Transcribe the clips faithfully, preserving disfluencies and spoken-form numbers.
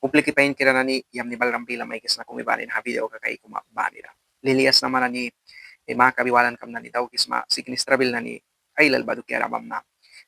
Upliki painkira nani, yamni balram bila maikisna kumi bani naha video ka kaikuma banira. Lilia sna man nani, eh, makabi walanka nani daukisma, siknis trabil nani ailal ba dukiara bamna.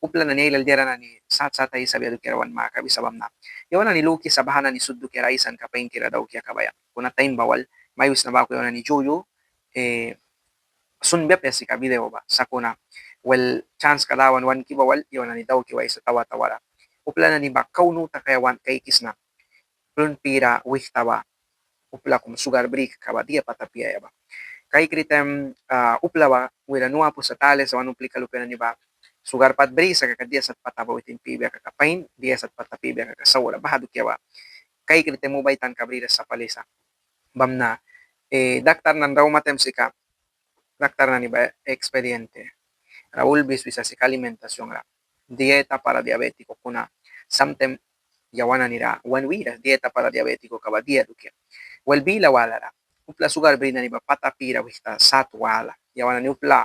Upla nani ailal diara nani sat sat aisabia dukiara wan makabisa bamna. Yawan nani lukisa baha nani sut dukiara aisanka painkira daukaia kabaia. Kuna taim ba wal mai wisna baku yawan nani yu yu, eh, sunbia apia sika video ba, sakuna wel, chanska Dawan wanki ba wal yawan nani dauki waisa tawa tawara. Upla nani ba kau nu takaia wan kaikisna. Plun pira wihta ba, upla kum sugar bri kaka ba dia pat piaia ba. Kaikri taim, ah, upla ba wira nu apu sa tali sa wan uplika lupia nani ba sugar pat brisa kaka dia sat pat ba witin pibia kaka pain, dia sat pat pibia kaka saura, baha dukia ba. Kaikri taim uba ai tanka briras sa pali sa. Bamna, eh, daktar nani ra auma taim sika, daktar nani ba expediente ra ulbis wisa sika alimentación ra, dieta para diabético, kuna samtaim yawan nani ra wan wiras dieta para diabético ka ba dia dukia. Wel, bila walara upla sugar bri nani ba pata pira wihta sat wala. Yawan nani upla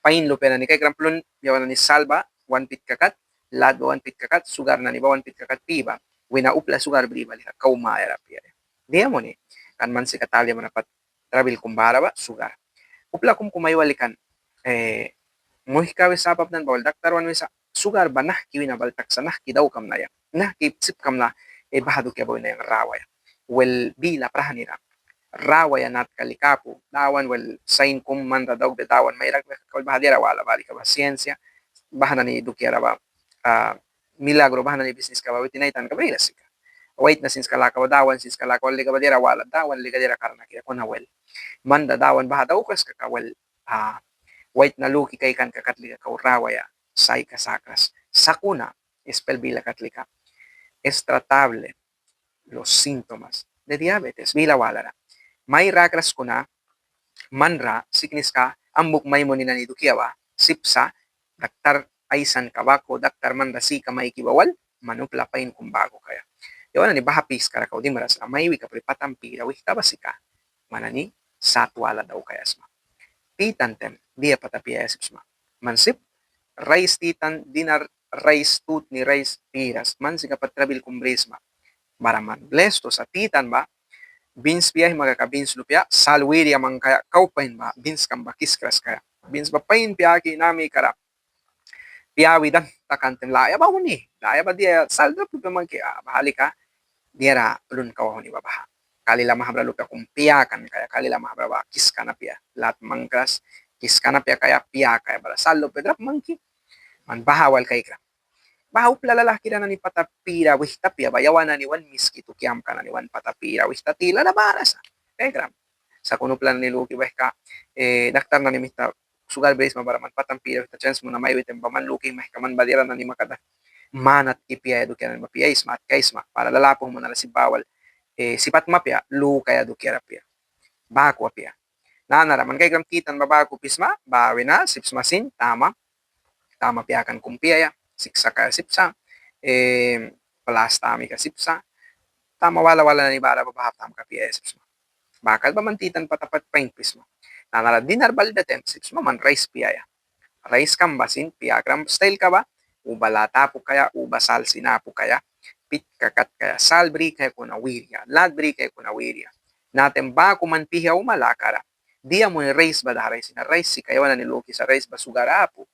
pain lupia nani kaikram plun, yawan nani sal ba wan pitka kat, lat ba wan pitka kat, sugar nani ba wan pitka kat pi ba wina upla sugar bri ba lika kau maiara piaia. Dia muni, kan man sika taliam ra pat trabil kum bara ba sugar. Upla kum kum ai wali kan, eh, muihka wisa, pap nani ba wal daktar wan wisa, sugar ba nahki wina bal taksa, nahki daukamna ya, nahki sip kamna, eh, baha dukia ba wina yang rawaia. Wel, bila prahni ra rawaia natka lika apu. Dawan wel sain kum man ra daukbia, Dawan mai rakbia kaka wel baha diara wala, ba lika ba ciencia, baha nani dukiara ba, ah, milagro, baha nani bisniska ba witin ai tanka briras sika. Waitna sinska laka ba, Dawan sinska laka wal lika ba diara wala, Dawan lika diara karna kira, kuna wel man ra Dawan baha daukras kaka wel, ah, waitna luki kaikanka kat lika kau rawaia saika sakras. Sakuna ispail bila kat lika, es tratable los síntomas de diabetes. Bila walara mai rakras, kuna man ra sikniska ambuk mai muni nani dukia ba sip sa, daktar aisanka baku, daktar man ra sika maiki ba wal man upla pain kum baku kaia. Yawan nani baha piskara kau dimras sa, mai wi kapri pata pira wihta ba sika man nani sat wala daukaia sma. Titan taim dia pata piaia sip sma? Man sip rais titan, dinar rais, tutni rais piras, man sika pat trabil kum brisma. Bara man blestu sa titan ba bins piaisma kaka bins lupia sal wiria mangkaia, kau pain ba binskam ba kiskras kaia. Bins ba pain piaki namikara piawi dan takan taim laya ba muni, laya ba dia sal drap lupia mangki, ah, baha lika diara plun kau huni ba baha. Kalila mahbra lupia kum piakan kaia, kalila mahbra ba kiskan apia, lat mangkras, kiskan apia kaia, piakaia bara sal lupia drap mangki. Man baha wal kaikram. Baha upla lalahkira nani pata pira wihta apia ba yawan nani wan Miskitu kiamka nani wan pata pira wihta tilara bara sa. Kaikram. Sakuna upla nani luki ba ihka, eh, daktar nani mihta sugar brisma bara man pata pira wihta chans muna mai wi taim ba man luki ma ihka man ba diara nani makada manatki piaia dukia nani ba piaisma, atkaisma, bara lalah apu muna ra sip ba wal, eh, sip atma apia, lukaia dukiara apia. Baku apia. Nanara man kaikram titan ba baku pisma, ba wina sip sma sin tama, tama piakan kum piaia, siksa kaia sip sa, eh, plas tamika sip sa, tama wala wala nani bara ba baha tamka piaia sip sma. Baha kat ba man titan pata pat pain pisma. Nanara dinar balbia taim sip sma man rais piaia. Rais kam ba sin piakram stailka ba uba lat apu kaia, uba sal sin apu kaia, pitka kat kaia, sal bri kaia kuna wiria, lat bri kaia kuna wiria. Natem baku man pi auma lakara dia muni rais ba dahra aisina, rais sika yawan nani lukisa rais ba sugar apu.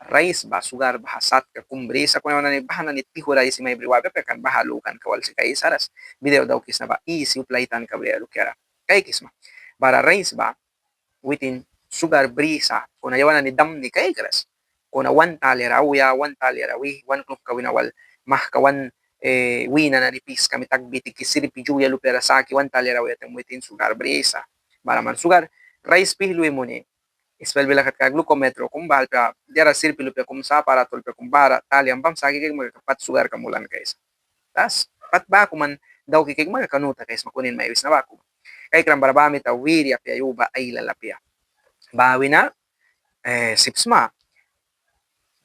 Rais ba sugar baha satka kum brisa, kuna yawan nani baha nani tihura aisi mai bri wabia apia kan baha lukanka wal sika aisaras. Video daukisna ba isi upla ai tanka briaia dukiara kaikisma. Bara rais ba witin sugar brisa, kuna yawan nani damni kaikras. Kuna wan taliara auya, wan taliara wi, wan klukka wina wal mahka wan, eh, wina nani pis kami takbi tiki sirpi yuya lupiara saki wan taliara auya taim witin sugar brisa. Bara man sugar rais pih lui muni, ispail bila kat ka glucómetro kum ba lupia, diara sirpi lupia kum sa, aparato lupia kum bara taliam bam saki kaikma kaka pat sugarka mulan kaisa. Tas pat baku man dauki kaikma kaka nu takaisma kunin mai wisna baku. Kaikram bara ba mita wiria apia, uba ailal apia. Ba wina, eh, sip sma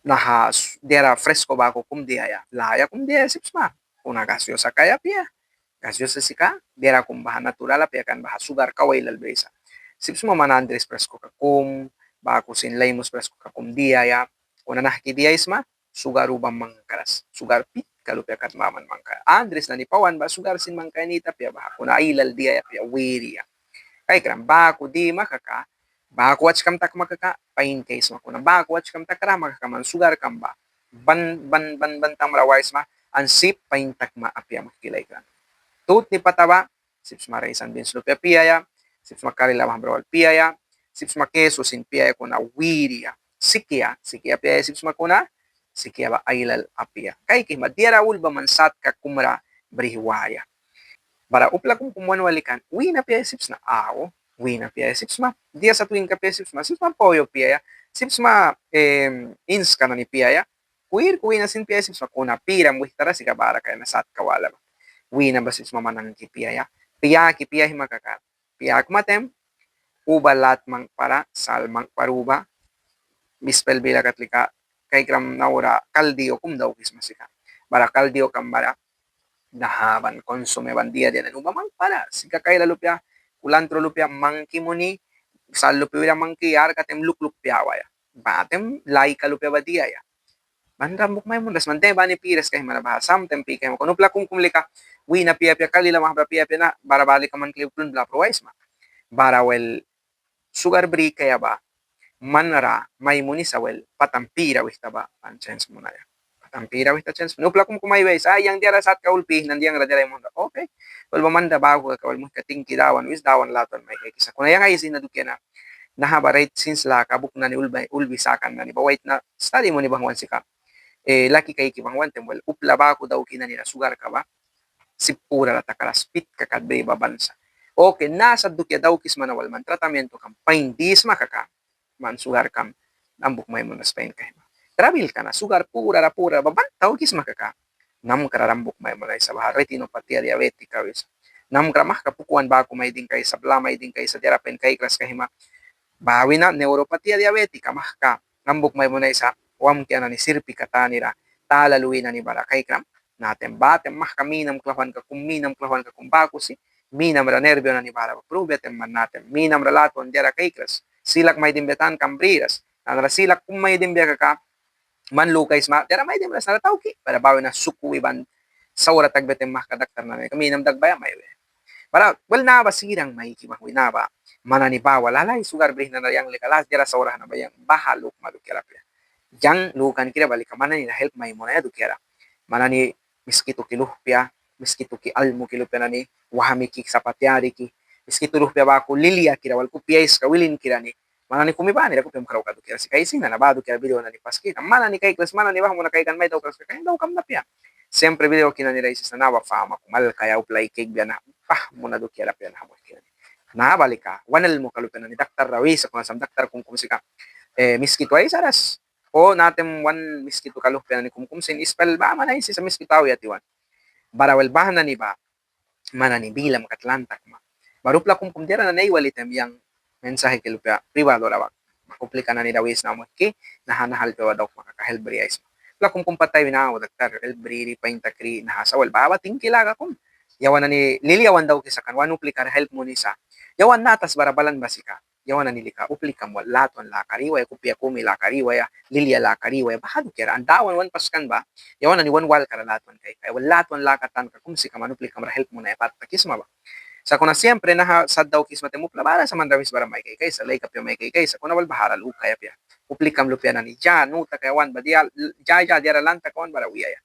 naha diara fresko baku kum diaia, laya kum diaia sip sma. Kuna gaseosa kaia apia. Gaseosa sika diara kum baha natural apia kan baha sugar kau ailal brisa. Sip sma man andris freskoka kum, baku sin laimus freskoka kum diaia. Kuna nahki diaisma, sugar uba mangkras, sugar pit Matka lupia kat baman mangkaia. Andris nani pawan ba sugar sin mangkaia nit apia baha, kuna ailal diaia apia, wiria. Kaikram, baku dima kaka, baku wachkam takma kaka, pain kaisma, kuna baku wachkam takma kaka man sugar kam ba ban ban ban ban tamra waisma, an sip pain takma apia, muihki laikra. Tutni pata ba sip sma rice and beans lupia piaia, sip sma kari lamahbra wal piaia, sip sma queso sin piaia, kuna wiria. Sikia, sikia piaia sip sma, kuna sikia ba ailal apia. Kaikisma, diara ul ba man satka kumra brih waia. Bara upla kumkum wan wali kan, wina piaia sip sna? Au, wina piaia sip sma. Dia sat winka piaia sip sma? Sip sma pollo piaia, sip sma, em, inska nani piaia. Kuirku wina sin piaia sip sma, kuna piram wih tara sika bara kaia na satka wala ba. Wina ba sip sma man nani ki piaia. Piaki piaia hima kaka, piakma taim uba lat mangkpara, sal mangkpara uba. Ispel bila kat lika kaikram naura caldillo kum daukisma sika. Bara caldillo kam bara naha ban consume ban dia dia nani uba mangkpara. Sika kaila lupia, culantro lupia mangki muni, sal lupia wira mangki, yarka taim lukluk piawaia. Ba taim laika lupia ba diaia. Ban rambuk mai munras man, de bani piras kaihma na baha, samtaim pi kaihma. Kuna upla kumkum lika wina piapia, kali lamahbra piapia na, bara ba lika man kli plun bla pruaisma. Bara wel sugar bri kaia ba man ra mai munisa, wel patam pira wihta ba ban chens munaia. Patam pira wihta chens muni. Upla kumkum mai wisa, ai yang diara satka ulpi nan yang ra diara munra. Okay. Wel ba man ra baku kaka wel muihka tingki Dawan wis, Dawan latwan mai kaikisa. Kuna yang aisi na dukia na, naha ba rait sins laka buk nani ulbi, ulbi sakan nani ba waitna stadi muni banghwan sika. Eh, laki kaiki banghwan taim wel upla baku dauki nani ra sugar ka ba sip purara takras, pitka kat bri ba ban sa. Okay, na sat dukia daukisma na wel man tratamiento kam pain disma kaka, man sugar kam rambuk mai munras pain kaihma. Trabilka na sugar purara purara ba ban daukisma kaka, namkra rambuk mai munaisa baha retinopatía diabética wisa. Namkra mahka pukwan baku mai dingkaisa, bla mai dingkaisa, diara pain kaikras kaihma. Ba wina neuropatía diabética mahka rambuk mai munaisa, wamkia nani sirpika tanira, tala lui nani bara kaikram. Na taim ba taim mahka minam klauhwanka kum, minam klauhwanka kum baku si, minam ra nervio nani bara ba prubia taim man na taim minam ra latwan diara kaikras. Silak mai dimbia tankam briras. Nanara silak kum mai dimbia kaka man lukaisma, diara mai dimras nara tauki, bara ba wina suk wi ban saura takbia taim mahka daktar nani kaka minam dakbaia mai wi. Bara wel na ba sirang maiki banghwi na ba man nani ba wal alai sugar brih nani yang lika las diara saura na ba yang baha lukma dukiara apia. Yang lukankira ba lika man nani ra help mai munaia dukiara. Man nani Miskitu ki luhpia, Miskitu ki almuki lupia nani, wahmiki sapa tiariki, Miskitu luhpia baku lilia kira wal kupia aiska wilin kira ni. Man nani kumi banira kupiam krauka dukiara sika aisi na, na ba dukiara video nani paski na. Man nani kaikras, man nani bahmuna kaikan mai daukras kaka yang daukamna apia. Siempre video ki nani ra aisisna na ba fama kum alkaia upla ai kaikbia na bahmuna dukiara apia na, muihki nani. Na ba lika wan almuka lupia nani daktar ra wisa, kuna sam daktar kum kum sika, eh, Miskitu aisaras. O na taim wan Miskitu ka luhpia nani kum kum sin ispel ba man aisisa Miskitu auya tiwan. Bara wel baha nani ba man nani bilam kat lan takma. Bara upla kum kum diara nani ai wali taim yang mensaje ki lupia privado ra ba, uplika nani ra wisna, muihki, naha naha lupia ba daukma kaka help bri aisma. Upla kum kum pat ai wina, o daktar, help briri, pain takri, naha sa. Wel baha ba tingki laka kum. Yawan nani lilia wan daukisa kan, wan uplika ra help munisa. Yawan na tasba ra balan ba sika yawan nani lika uplikam wal latwan lakara iwaia, kupia kumi lakara iwaia, lilia lakara iwaia, baha dukiara. An Dawan wan paskan ba yawan nani wan walkara latwan kaikaia, wal latwan laka tanka kum sika man uplikam ra help munaia pat takisma ba. Sakuna siempre naha sat daukisma taim upla bara sa man ra wisbara mai kaikaisa, laik apia mai kaikaisa, kuna wal bahara lukaia apia. Uplikam lupia nani ya nu takaia wan ba dia, ya ya diara lan takaia wan bara wiaia.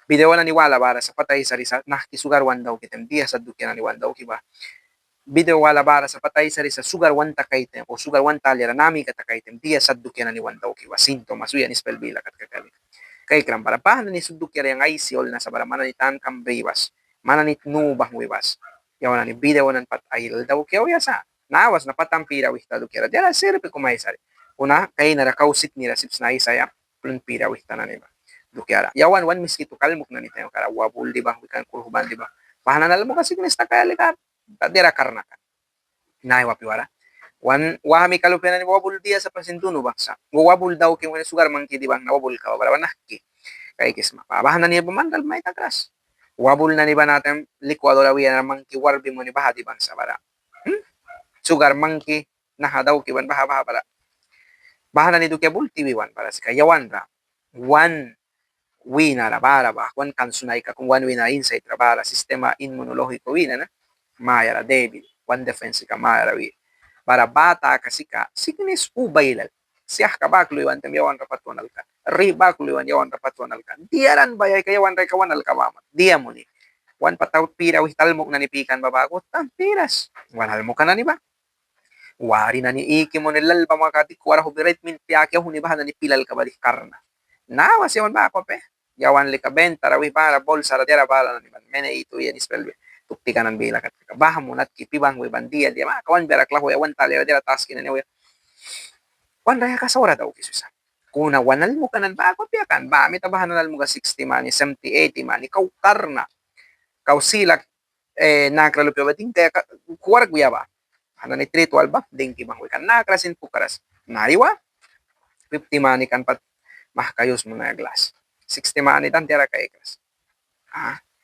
Video nani wala bara sa pat aisarisa nahki sugar wan dauki taim dia sat dukia nani wan dauki ba. Video wala bara sa pat aisarisa sugar wan takaia taim o sugar wan taliara namika takaia taim dia sat dukia nani wan dauki ba, síntomas wi an ispel bila kat kaka lika. Kaikram bara baha nani sut dukiara yang aisi olna sa bara man nani tankam bri bas, man nani nu banghwi bas. Yawan nani video nani pat ailal dauki auya sa. Na bas na patam pira wihta dukiara diara sirpi kum aisari. Kuna kainara kau sitnira sip sna aisaia plun pira wihta nani ba dukiara. Yawan wan Miskitu ka almuk nani taim kara wabul di banghwi kan, kruh ban di ba. Baha nani almuka siknis takaia lika diara karna kan. Naiwa piuara wan wahmika lupia nani wabul dia sapa sin dunu bangsa. Wabul dauki muni sugar mangki di bangna wabulka ba bara ba nahki kaikisma. Baha nani ba man ra almuk mai takras. Wabul nani ba na taim licuadora wianara mangki warbi muni baha di bangsa bara. Sugar mangki naha dauki ban baha baha bara. Baha nani dukia bulti wi wan bara sika yawan ra wan wînara bara ba, wan kan sunaika kum wan wîna insaitra bara, sistema inmunológico wîna na, mayara débil, wan defensika mayara wi. Bara ba taka sika siknis uba ailal. Sihka bak luiwan taim yawan ra pat wan alkan. Rih bak luiwan yawan ra pat wan alkan. Diara ba yaika yawan ra wan alka baman. Dia muni. Wan pat pira wih talmuk nani pikan ba baku taim piras. Wan almuka nani ba. Wari nani iki muni lal ba maka dikwa ra hubi rait min piaki aihuni baha nani pilalka ba dih karna. Nawas yawan baku apia. Yawan lika bentara wih bara bolsara diara bala nani ban mene itu ya nispel bi. Tuktika nani bila kat kaka baha munatki pi bangwi ban dia dia maka wan biara klauhwi wan talia diara taski nani auya. Wan rayaka saura daukisa. Kuna wan almuka nani baku apia kan ba mita baha nani almuka sixty mani, seventy, eighty mani kau karna. Kau silak nakra lupia ba dingkaia kuark wia ba. Hanani trit wal ba dingki bangwi kan nakra sin pukras. Naiwa fifty mani kan pat mahka yus munaia glas. Sixty mani dan diara kaikras.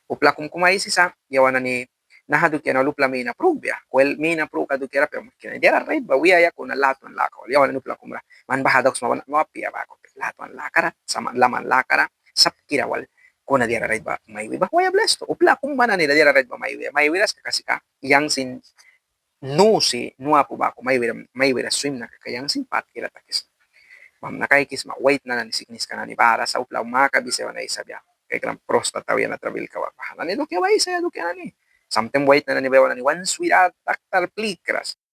Upla kum kum aisisa yawan nani naha dukia na wal upla mina prukbia. Kwel mina pruka dukiara apia, muihki nani, diara rait ba wiaia kuna latwan laka wal. Yawan nani upla kumra man baha dauksma wan apia baku apia latwan lakara, saman laman lakara, sapkira wal. Kuna diara rait ba maiwi ba waia blestu. Upla kum man nanira diara rait ba maiwi, maiwiras kaka sika yang sin nusi nu apu baku maiwira, maiwira swimna kaka yang sin patkira takisna. Bamna kaikisma waitna nani sikniska nani bara sa. Upla maka bisi wan aisabia. Kaikram próstata wiana trabilka ba baha nani dukia ba aisaia dukia nani. Samtaim waitna nani ba yawan nani wan swira daktar plikras.